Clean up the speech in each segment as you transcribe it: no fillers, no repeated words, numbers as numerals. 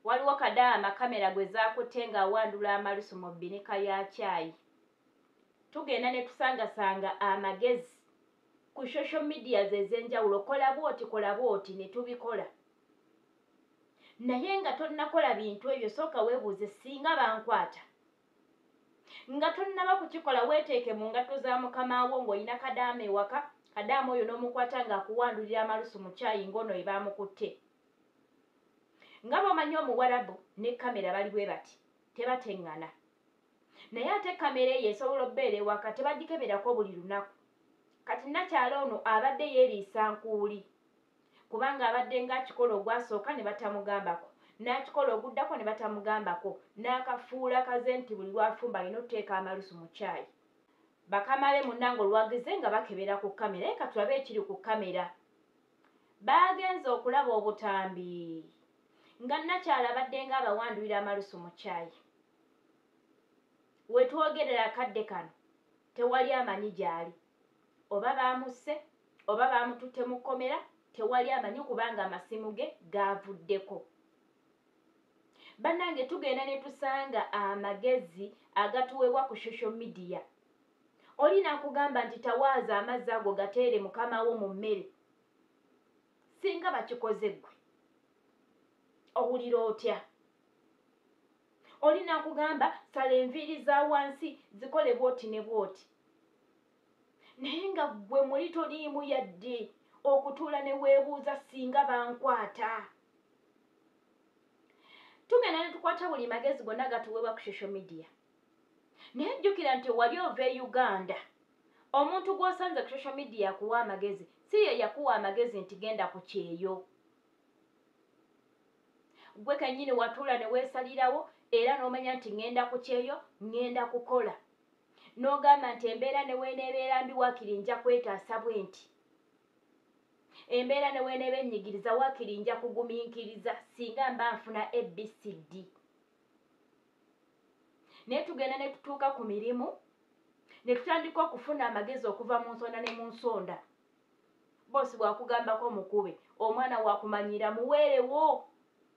Waliwo kadaama kamera gwe zaakutte ng'awandula amalusu mu bbinika ya caayi. Tugenda ne tusangasanga amagezi ku social medias ez'enjawulo, kola bw'oti, kola bw'oti, ne tubikola. Naye nga tonnakola bintu ebyo sooka weebuuze singa bankwata. Nga tonnaba kukikola weeteeke mu ngatto za mukama wo ng'olina kadaama ewaka, kadaama oyo n'omukwata ng'akuwandulira amalusu mu caayi ng'ono bwe baamukutte. Nga bw'omanyi Omuwarabu ne kamera bali bwe bati, tebateŋŋana. Naye ate kamera eyo esobola obbeera ewaka tebagikeberako buli lunaku. Kati nnakyala ono abadde yeeriisa nkuuli kubanga abadde ng'akikola ogwasooka ne batamugambako, n'akikola oguddako ne batamugambako, n'akafuula kaze nti buli lw'afumba alina otuteeka amalusu mu caayi. Bakama be munnange olwageze nga bakebera ku kamera, naye katulabe ekiri ku kamera. Baagenze okulaba obutambi nga nnakyala abadde ng'abawandulira amalusu mu caayi. We twogerera akadde kano tewali amanyi gy'ali. Oba baamusse oba baamututte mu kkomera tewali amanyi kubanga amasimu ge gaavuddeko. Bannange tugenda ne tusanga amagezi agatuweebwa ku social media. Oli n'akugamba nti tawaaza amazzi ago gateere mukama wo mu mmere. Singa bakikoze ggwe owulira otya? Oli n'akugamba sala enviiri za wansi zikole bw'oti ne bw'oti. Naye nga ggwe muli toliimu yadde okutuula ne weebuuza singa bankwata. Tugenda ne tukwata buli magezi gonna gatuweebwa ku social media. Naye jjukira nti wali ova e Uganda, omuntu gw'osanze ku social media akuwa amagezi si ye yakuwa amagezi nti genda ku kyeyo. Ggwe kennyini watuula ne weesalirawo era n'omanya nti ŋŋenda ku kyeyo, ŋŋenda kukola. N'ogamba nti embeera ne w'eneebeera mbi waakiri nja kwetaasa bwe nti. Embeera ne w'eneeba ennyigiriza waakiri nja kugumiikiriza singa mba nfuna ABCD. Naye tugenda ne tutuuka ku mirimu ne tutandika okufuna amagezi okuva mu nsonda ne mu nsonda. Boosi bw'akugambako mukube, omwana wakumanyiira muweerewo.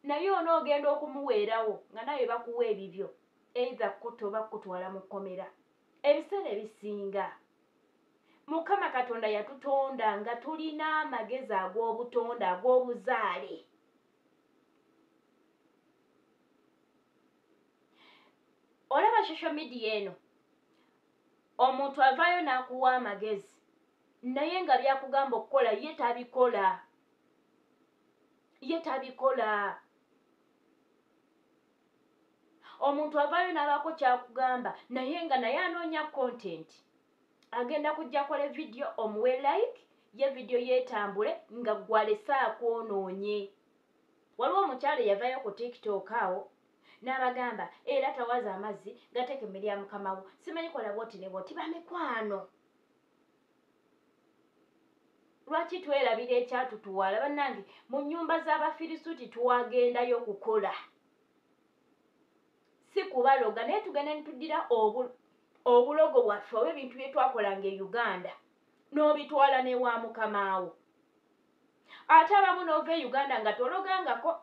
Naye onoogenda okumuweerawo nga naawe bakuwa ebibyo, either kukutta oba kukutwala mu kkomera. Ebiseera ebisinga Mukama Katonda yatutonda nga tulina amagezi ag'obutonde ag'obuzaale. Olaba social media eno, omuntu avaayo n'akuwa amagezi naye nga by'akugamba okukola ye tabikola. Ye tabikola. Omuntu avaayo n'abaako ky'akugamba naye nga naye anoonya content. Agenda kujja akole vidiyo omuwe like, ye vidiyo yeetambule nga ggwe alese akwonoonye. Waliwo omukyala eyavaayo ku TikTok awo n'abagamba era tawaza amazzi gateeke emmere ya mukama wo, simanyi kola bw'oti ne bw'oti. Bamikwano, lwaki twerabira ekyatutwala? Bannange mu nnyumba z'Abafirisuuti twagendayo kukola, si kubaloga, naye tugenda ne tuddira obulogo bwaffe oba ebintu bye twakolanga e Uganda n'obitwala n'ewa mukamaawo. Ate abamu n'ova e Uganda nga tologangako,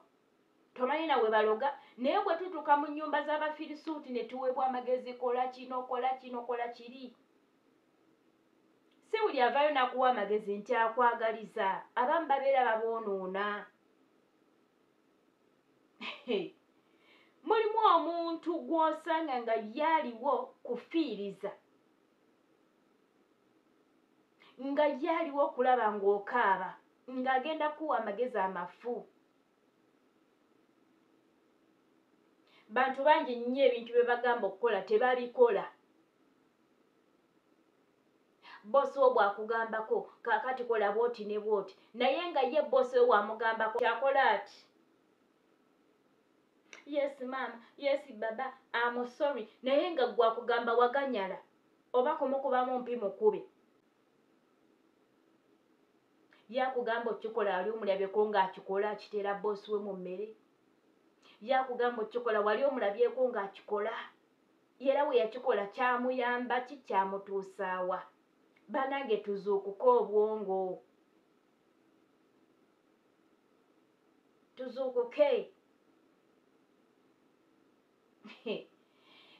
tomanyi na we baloga, naye bwe tutuuka mu nnyumba z'Abafirisuuti ne tuweebwa amagezi, kola kino, kola kino, kola kiri. Si buli avaayo n'akuwa amagezi nti akwagaliza, abamu babeera baboonoona. Mulimu omuntu gw'osanga nga ye aliwo kufiiriza, nga ye aliwo okulaba ng'okaaba, ng'agenda kukuwa amagezi amafu. Bantu bangi nnyo ebintu bye bagamba okukola tebabikola. Boosi wo bw'akugambako kaakati kola bw'oti ne bw'oti, naye nga ye boosi we w'amugambako kyakola ati, yes maama, yes baba, I'm sorry, naye nga ggwe akugamba waganyala oba kumukubamu mpi mukube. Ye akugamba okukikola wali omulabyeko ng'akikola akiteera boosi we mu mmere. Ye akugamba okukikola wali omulabyeko ng'akikola. Era bwe yakikola kyamuyamba ki, kyamutuusaawa? Bannange tuzuukuke obwongo. Tuzuukuke.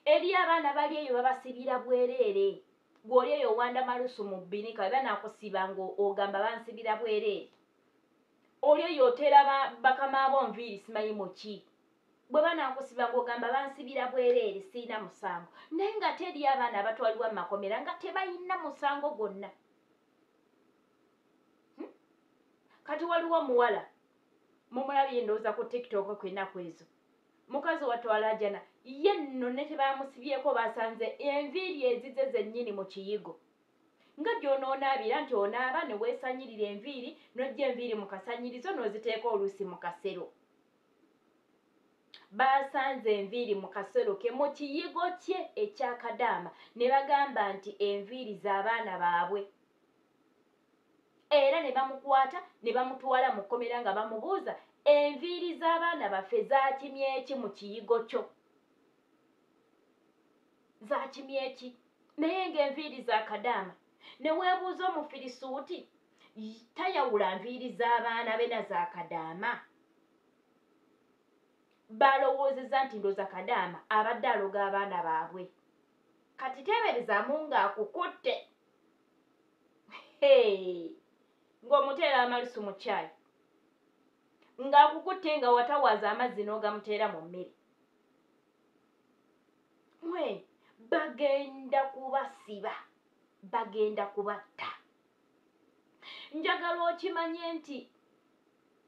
Eri abaana bali eyo babasibira bwereere. Gw'oli eyo owanda malusu mu bbinika, bwe banaakusiba ng'ogamba bansibira bwereere. Oli eyo oteera bakama bo nviiri simanyi mu ki. Bwe banaakusiba ng'ogamba bansibira bwereere sirina musango. Naye nga ate eriyo abaana abatwalibwa mu makomera nga tebalina musango gwonna. Kati waliwo omuwala mumulabye ndowooza ku TikTok ku ennaku ezo. Mukazi wattu alaajana ye nno ne tebamusibyeko basanze enviiri ezize zennyini mu kiyigo. Nga gy'onoonaabira nti onaaba ne weesanyirira enviiri n'oggya enviiri mu kasanyirizo n'oziteeka oluusi mu kasero. Baasanze enviiri mu kasero ke mu kiyigo kye ekya Kadaama ne bagamba nti enviiri z'abaana baabwe. Era ne bamukwata ne bamutwala mu kkomera nga bamubuuza enviiri z'abaana baffe zaakimye ki mu kiyigo kyo? Zaakimye ki? Naye ng'enviiri za Kadaama. Ne weebuuza Omufirisuuti tayawula nviiri z'abaana be na za Kadaama. Balowoozezza nti ndowooza Kadaama abadde aloga abaana baabwe. Kati teeberezaamu ng'akukutte. Ng'omuteera amalusu mu caayi. Ng'akukutte nga watawaaza amazzi n'ogamuteera mu mmere. Mwe bagenda kubasiba, bagenda kubatta. Njagala okimanye nti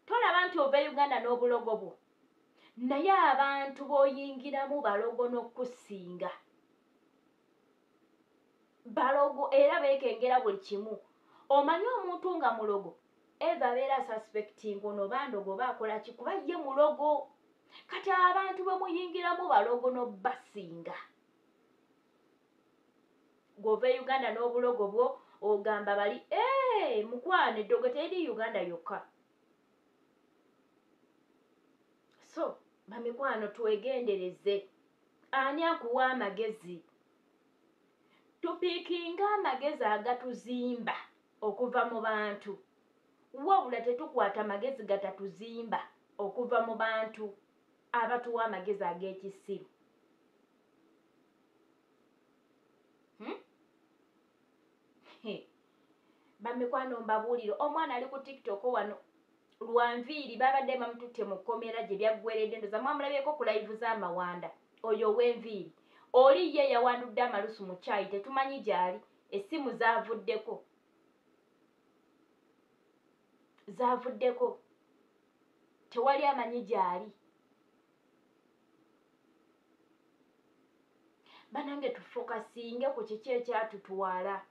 tolaba nti ova Uganda n'obulogo bwo. Naye abantu b'oyingiramu balogo n'okusinga. Balogo era beekengera buli kimu. Omanyi omuntu nga mulogo, eva abeera suspecting ono bandogo oba akola ki kuba ye mulogo. Kati abantu bwe muyingiramu balogo n'obbasinga. Gw'ova e Uganda n'obulogo bwo ogamba bali mukwano eddogo teriri Uganda yokka. So bamikwano twegendereze. Ani akuwa amagezi? Tupiikinga amagezi agatuzimba okuva mu bantu. Wabula tetukwata magezi gatatuzimba okuva mu bantu abatuwa amagezi ag'ekisiru. Bamikwano mbabuulire, omwana ali ku TikTok wano lwa nviiri babadde bamututte mu kkomera gye byaggweredde ndowooza mwamulabyeko ku live z'amawanda oyo ow'enviiri. Oli ye yawandudde amalusu mu caayi tetumanyi gy'ali, essimu zaavuddeko. Zaavuddeko. Tewali amanyi gy'ali. Banange tufokasinge ku kiki ekyatutwala.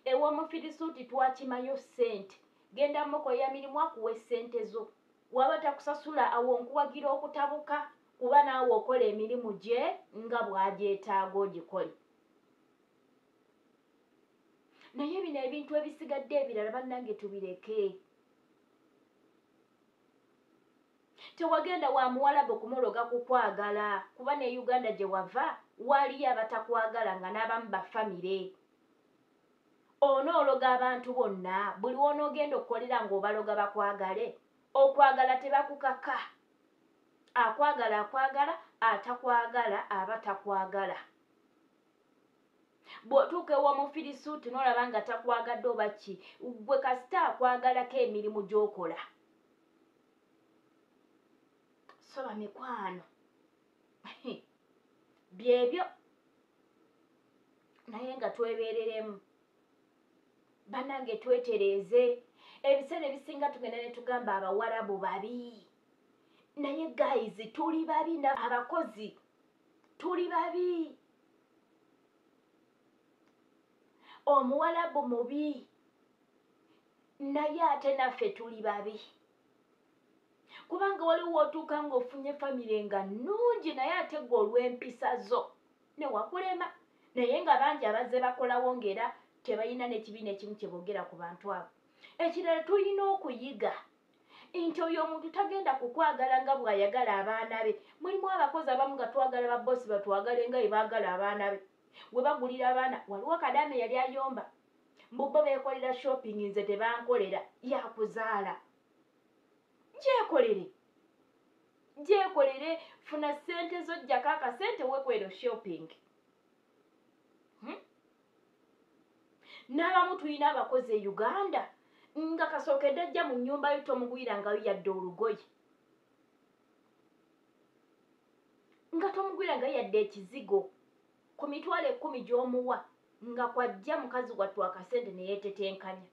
Ew'omufirisuuti twakimayo ssente. Genda mukolera mirimu akuwe ssente zo. Waba takusasula awo nkuwagira okutabuka kuba naawe okola emirimu gye nga bw'agyetaaga ogikole. Naye bino ebintu ebisigadde ebirala bannange tubireke. Tewagenda wa muwalabu kumuloga kukwagala kuba ne Uganda gye wava waliyo abatakwagala nga n'abamu ba famire. Onoologa abantu bonna buli w'onoogenda okukolera ng'obaloga bakwagale. Okwagala tebakukaka. Akwagala akwagala, atakwagala aba takwagala. Bw'otuuka ew'omufirisuuti n'olaba nga takwagadde oba ki, ggwe kasita akwagalako emirimu gy'okola. So bamikwano byebyo naye nga twebeereremu. Bannange twetereeze. Ebiseera ebisinga tugenda ne tugamba abawarabu babi. Naye guys tuli babi abakozi tuli babi. Omuwarabu mubi naye ate naffe tuli babi. Kubanga waliwo otuuka ng'ofunye famire nga nnungi naye ate ggwe olw'empisa zo ne wakulema. Naye nga bangi abazze bakolawo ng'era tebalina n'ekibiina ekimu kye boogera ku bantu abo. Ekirala tulina okuyiga nti oyo omuntu tagenda kukwagala nga bw'ayagala abaana be. Mulimu abakozi abamu nga twagala babboosi batwagale nga bwe baagala abaana be. We bagulira abaana, waliwo Kadaama eyali ayomba mbu bo beekolera shopping nze tebankolera, yakuzaala. Gyekolere. Gyekolere, funa ssente zo, ggyako akasente weekolere shopping. N'abamu tulina abakozi e Uganda nga kasookedde ajja mu nnyumba yo tomugwirangayo yadde olugoye, nga tomugwirangayo yadde ekizigo ku 10,000 gy'omuwa, nga kwajja mukazi wattu akasente ne yeetetenkanya.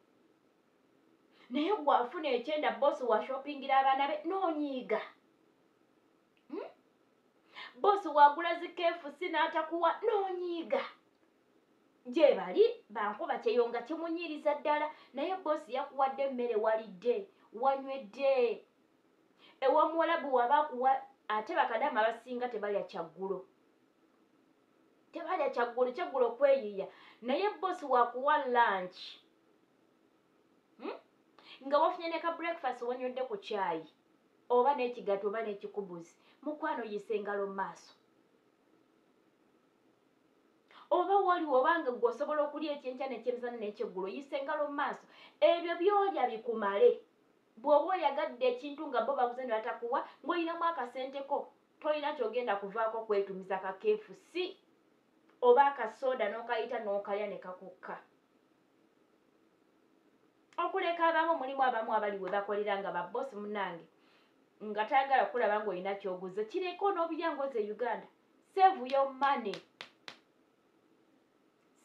Naye gw'afuna ekyenda boosi washoppingira abaana be n'onyiiga, boosi wagula zi KFC n'atakuwa n'onyiiga. Gye bali bankuba kyeyo nga kimunyiriza ddala, naye boosi yakuwadde emmere walidde, wanywedde. Ew'omuwalabu waba akuwa, ate bakadaama abasinga tebalya kyaggulo, tebalya kyaggulo, kyaggulo kweyiiya, naye boosi wakuwa lunch nga wafunye ne ka breakfast, wanywedde ku kyayi oba n'ekigato oba n'ekikubuzi, mukwano yisa engalo mu maaso. Oba waliwo obanga gwe osobola okulya ekyenkya n'ekyemisana n'ekyeggulo, yisa engalo mu maaso. Ebyo by'olya bikumale. Bw'oba oyagadde ekintu nga bo baguze ne batakuwa, ng'olinamu akasenteko, tolina ky'ogenda kuvaako kwetumiza ka KFC oba akasooda n'okayita n'okalya ne kakukka. Okuleka abamu, mulimu abamu abali we bakolera nga baboosi munnange nga tayagala kulaba ng'olina ky'oguze, kireke onoobirya ng'oze Uganda. Save your money,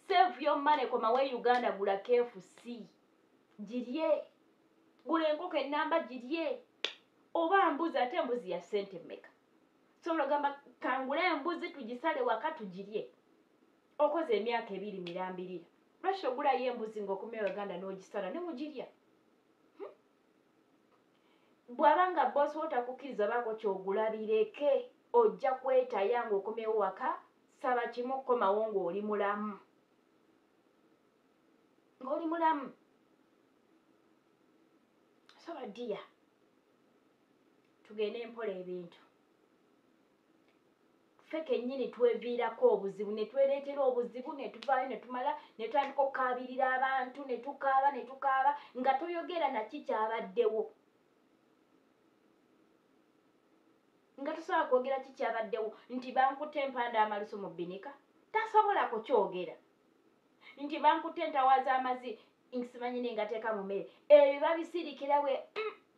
save your money, komawo e Uganda, gula KFC girye, gula enkoko ennamba girye, oba mbuzi, ate embuzi ya ssente mmeka? Sobola ogamba kangule embuzi tugisale waka tugirye. Okoze emyaka 2 mirambirira, lwaki ogulayo embuzi ng'okomyewo Uganda n'ogisala ne mugirya? Bw'aba nga boosi wo takukkiriza baako ky'ogula, bireke, ojja kwetaya ng'okomyewo waka. Saba kimu, kukomawo ng'oli mulamu, ng'oli mulamu. So badiya, tugende mpola ebintu. Ffe kennyini tweviirako obuzibu ne twereetera obuzibu, ne tuvaayo ne tumala ne tutandika okukaabirira abantu, ne tukaaba ne tukaaba nga toyogera naki kyabaddewo, nga tosobola kwogera ki kyabaddewo, nti bankutte empanda amalusu mu bbinika, tasobola kukyogera, nti bankutte entawa z'amazzi nsimanyi nengateeka mu mmere. Ebyo babisirikira bwe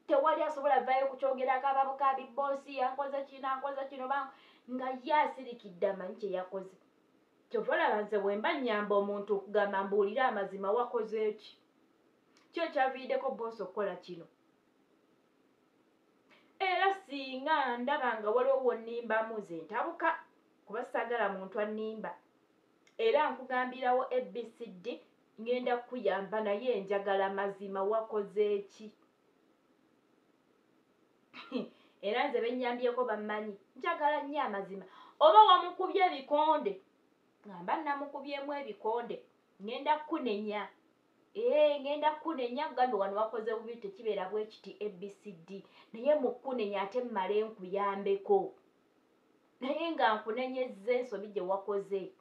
tewali asobola vaayo kukyogerako. Ababukabi boosi yankoze kino, ankoze kino, nga ye asirikidde amanyi kye yakoze. Kyova olaba nze bwe mba nnyamba omuntu okugamba mbuulire amazima, wakoze ki, kyo kyaviiriddeko boosi okukola kino. Era singa ndaba nga waliwo wonnimbamu nze ntabuka, kuba saagala muntu annimba. Era nkugambirawo ABCD, ngenda kukuyamba, naye njagala mazima, wakoze ki? Era nze bennyambyeko bammanyi, njagala nnyo amazima. Oba wamukubye ebikonde, ngamba namukubyemu ebikonde, ngenda kukunenya. Ngenda kukunenya, kugambe wano wakoze bubi, tekibeera bwe kiti ABCD, naye mukunenya ate mmale nkuyambeko, naye nga nkunenyezza ensobi gye wakoze.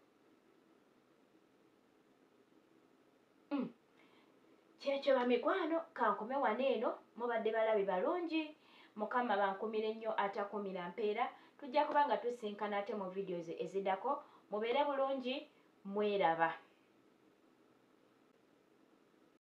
Kyekyo bamikwano, kankome wano eno. Mubadde balabi balungi, Mukama bankumire nnyo atakumira mpeera. Tujja kuba nga tusinkana ate mu videos eziddako. Mubeere bulungi, mweraba.